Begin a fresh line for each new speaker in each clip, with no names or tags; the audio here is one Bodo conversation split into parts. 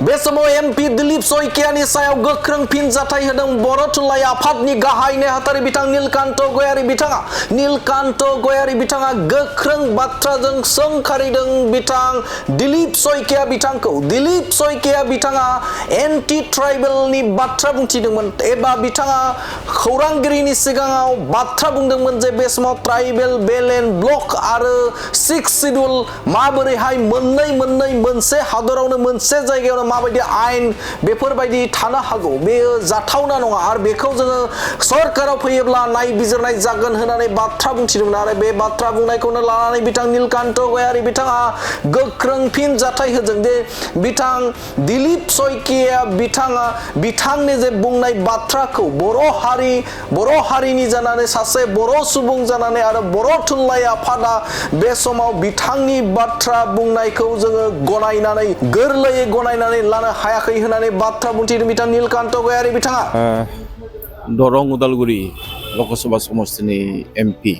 बे समाव एमपि दिलीप सयकियानि सायाव गोख्रों फिनजाथाय होदों बर' थुनलाइ आफादनि गाहाय नेहाथारि बिथां नीलकान्त गयारी बिथाङा गोख्रों बाथ्राजों सोंखारिदों बिथां दिलीप सयकिया बिथांखौ। दिलीप सयकिया बिथाङा एन्टि ट्राइबेलनि बाथ्रा बुंथिदोंमोन एबा बिथाङा खौरांगिरिनि सिगाङाव बाथ्रा बुंदोंमोन जे बे समाव ट्राइबेल बेल एन्ड ब्लक आरो 6 शिड्युल माबोरैहाय मोननै मोनसे हादरावनो मोनसे जायगायावनो माबायदि आयेन बेफोरबायदि थानो हागौ, बेयो जाथावना नङा आरो बेखौ जोङो सरकाराव फैयोब्ला नायबिजिरनाय जागोन होननानै बाथ्रा बुंथिदोंमोन आरो बे बाथ्रा बुंनायखौनो लानानै बिथां नीलकान्त गयारी बिथाङा गोख्रों फिनजाथाय होदों जे बिथां दिलीप सयकिया बिथाङा बिथांनि जे बुंनाय बाथ्राखौ बर' हारिनि जानानै सासे बर' सुबुं जानानै आरो बर' थुनलाइ आफादा बे समाव बिथांनि बाथ्रा बुंनायखौ जोङो गोरलैयै गनायनानै लानो हायाखै होननानै बाथ्रा बुंथिदों बिथां नीलकान्त गयारी बिथाङा।
दरं उदालगुरि लकसभा समस्तिनि एमपि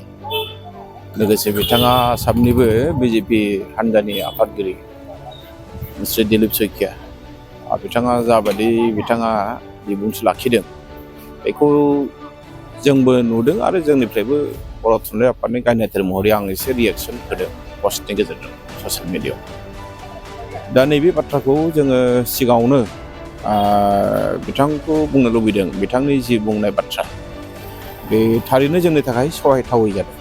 लोगोसे बिथाङा आसामनिबो बिजेपि हान्जानि आफादगिरि मिस्टार दिलीप सयकिया बिथाङा जाबायदि बिबुंथि लाखिदों बेखौ जोंबो नुदों आरो जोंनिफ्रायबो बर' थुनलाइ आफादनि गाहाय नेहाथारि महरै आं एसे रियेक्सन होदों पस्टनि गेजेरजों ससियेल मिडियायाव। दा नैबे बाथ्राखौ जोङो सिगाङावनो बिथांखौ बुंनो लुबैदों बिथांनि जि बुंनाय बाथ्रा बे थारैनो जोंनि थाखाय सहायथावै जादों।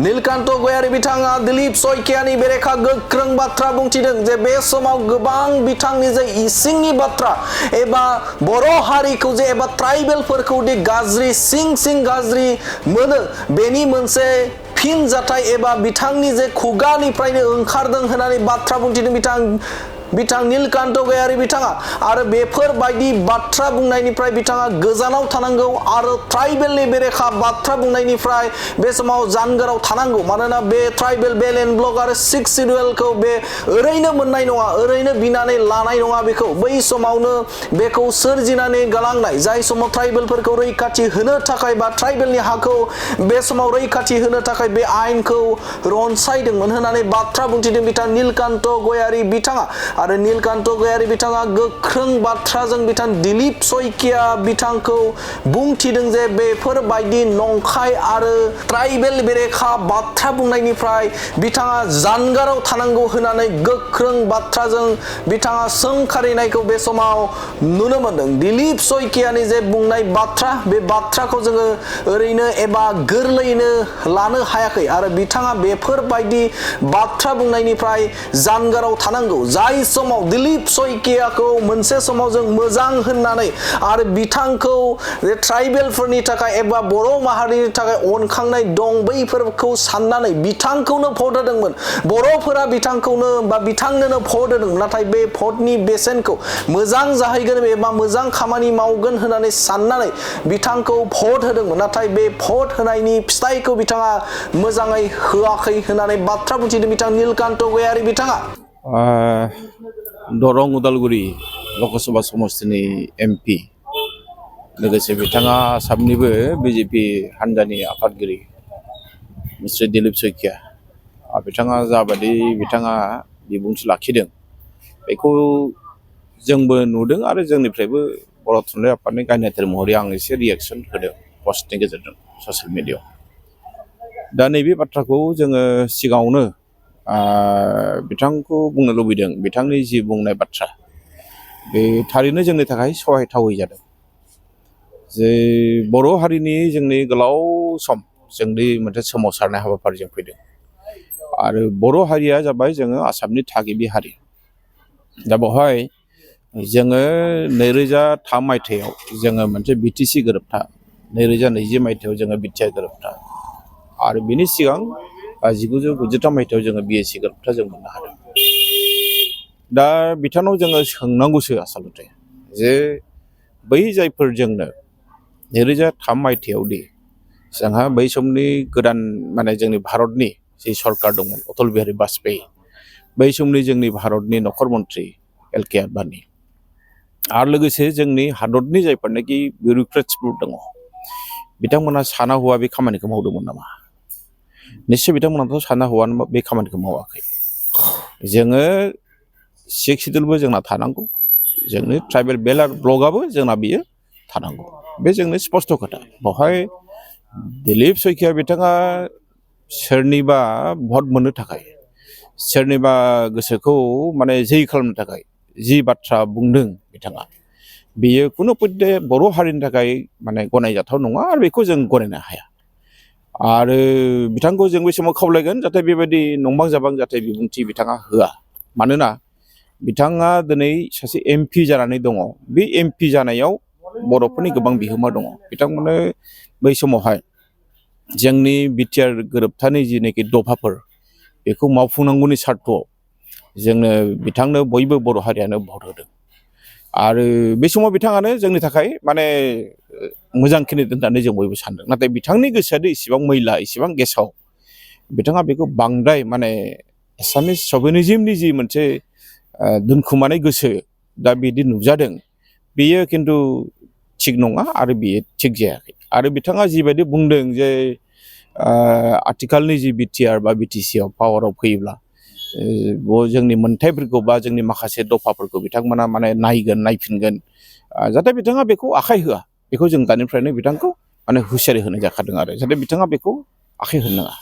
नीलकान्त गयारी बिथाङा दिलीप सयकियानि बेरेखा गोख्रों बाथ्रा बुंथिदों जे बे समाव गोबां बिथांनि जे इसिंनि बाथ्रा एबा बर' हारिखौ जे एबा ट्राइबेलफोरखौ दि गाज्रि सिं गाज्रि मोनो बेनि मोनसे फिनजाथाय एबा बिथांनि जे खुगानिफ्रायनो ओंखारदों होननानै बाथ्रा बुंथिदों बिथां नीलकान्त गयारी बिथाङा आरो बेफोरबायदि बाथ्रा बुंनायनिफ्राय बिथाङा गोजानाव थानांगौ आरो ट्राइबेलनि बेरेखा बाथ्रा बुंनायनिफ्राय बे समाव जानगाराव थानांगौ। मानोना बे ट्राइबेल बेल एन्ड ब्लक आरो 6 शिड्युलखौ बे ओरैनो मोननाय नङा, ओरैनो बिनानै लानाय नङा, बेखौ बै समावनो बेखौ सोरजिनानै गालांनाय जाय समाव ट्राइबेलफोरखौ रैखाथि होनो थाखाय बा ट्राइबेलनि हाखौ बे समाव रैखाथि होनो थाखाय बे आयेनखौ रनसायदोंमोन होननानै बाथ्रा बुंथिदों बिथां नीलकान्त गयारी बिथाङा आरो नीलकान्त गयारी बिथाङा गोख्रों बाथ्राजों बिथां दिलीप सयकिया बिथांखौ बुंथिदों जे बेफोरबायदि नंखाय आरो ट्राइबेल बेरेखा बाथ्रा बुंनायनिफ्राय बिथाङा जानगाराव थानांगौ होननानै गोख्रों बाथ्राजों बिथाङा सोंखारिनायखौ बे समाव नुनो मोनदों। दिलीप सयकियानि जे बुंनाय बाथ्रा बे बाथ्राखौ जोङो ओरैनो एबा गोरलैयैनो लानो हायाखै आरो बिथाङा बेफोरबायदि बाथ्रा बुंनायनिफ्राय जानगाराव थानांगौ। जाय समाव दिलीप सयकियाखौ मोनसे समाव जों मोजां होननानै आरो बिथांखौ ट्राइबेलफोरनि थाखाय एबा बर' माहारिनि थाखाय अनखांनाय दं बैफोरखौ साननानै बिथांखौनो भट होदोंमोन, बर'फोरा बिथांखौनो बा बिथांनोनो भट होदोंमोन, नाथाय बे भटनि बेसेनखौ मोजां जाहैगोन एबा मोजां खामानि मावगोन होननानै साननानै बिथांखौ भट होदोंमोन, नाथाय बे भट होनायनि फिथाइखौ बिथाङा मोजाङै होआखै होननानै बाथ्रा बुंथिदों बिथां नीलकान्त गयारी बिथाङा।
दरं उदालगुरि लकसभा समस्तिनि एमपि लोगोसे बिथाङा आसामनिबो बिजेपि हान्जानि आफादगिरि मिस्टार दिलीप सयकिया बिथाङा जाबायदि बिबुंथि लाखिदों बेखौ जोंबो नुदों आरो जोंनिफ्रायबो बर' थुनलाइ आफादनि गाहाय नेहाथारि महरै आं एसे रियेक्सन होदों पस्टनि गेजेरजों ससियेल मिडियायाव। दा नैबे बाथ्राखौ जोङो सिगाङावनो बिथांखौ बुंनो लुबैदों बिथांनि जि बुंनाय बाथ्रा बे थारैनो जोंनि थाखाय सहायथावै जादों। जे बर' हारिनि जोंनि गोलाव सम जोंनि मोनसे सोमावसारनाय हाबाफारिजों फैदों आरो बर' हारिया जाबाय जोङो आसामनि थागिबि हारि। दा बेवहाय जोङो 2003 मायथाइयाव जोङो मोनसे बिटिसि गोरोबथा, 2020 मायथाइयाव जोङो बिटिआर गोरोबथा आरो बिनि सिगां 1993 मायथाइयाव जोङो बिएसि गोरोबथा जों मोननो हादों। दा बिथांनाव जोङो सोंनांगौसो आसलथे जे बै जायफोर जोंनो 2003 मायथाइयाव दि जोंहा बै समनि गोदान जोंनि भारतनि जि सरकार दंमोन अटल बिहारी बाजपेयी, बै समनि जोंनि भारतनि नखर मन्त्रि एल.के. आडबाणी आरो लोगोसे जोंनि हादरनि जायफोरनाखि बिउरोक्रेट्सफोर दङ बिथांमोना साना हौवा बे खामानिखौ मावदोंमोन नामा? निश्चय बिथांमोनाथ' साना हौवा बे खामानिखौ मावाखै। जोङो 6 शिड्युलबो जोंना थानांगौ जोंनि ट्राइबेल बेलार ब्लकआबो जोंना बियो थानांगौ बे जोंनि स्पष्ट खोथा बेवहाय दिलीप शइकिया बिथाङा सोरनिबा भट मोननो थाखाय सोरनिबा गोसोखौ माने जै खालामनो थाखाय जि बाथ्रा बुंदों बिथाङा बेयो कुनु पद्धे बर' हारिनि थाखाय माने गनायजाथाव नङा आरो बेखौ जों गनायनो हाया आरो बिथांखौ जों बे समाव खावलायगोन जाहाथे बेबायदि नंबां जाबां जाहाथे बिबुंथि बिथाङा होआ मानोना बिथाङा दिनै सासे एमपि जानानै दङ बे एमपि जानायाव बर'फोरनि गोबां बिहोमा दङ बिथांमोननो बै समावहाय जोंनि बिटिआर गोरोबथानि जिनेखि दफाफोर बेखौ मावफुंनांगौनि सार्थआव जोंनो बिथांनो बयबो बर' हारियानो भट होदों आरो बे समाव बिथाङानो जोंनि थाखाय माने मोजां केन्डिडेट होननानै जों बयबो सानदों नाथाय बिथांनि गोसोआदि इसेबां मैला इसेबां गेसाव बिथाङा बेखौ बांद्राय माने एसामिस सभिनिजिमनि जि मोनसे दोनखुमानाय गोसो दा बिदि नुजादों बेयो खिन्थु थिग नङा आरो बियो थिग जायाखै आरो बिथाङा जिबायदि बुंदों जे आथिखालनि जि बिटिआर बा बिटिसिआव पावाराव फैयोब्ला जोंनि मोन्थाइफोरखौ बा जोंनि माखासे दफाफोरखौ बिथांमोना माने नायगोन नायफिनगोन जाहाथे बिथाङा बेखौ आखाइ होआ बेखौ जों दानिफ्रायनो बिथांखौ माने हुसियारि होनाय जाखादों आरो जाहाथे बिथाङा बेखौ आखाइ होनो नाङा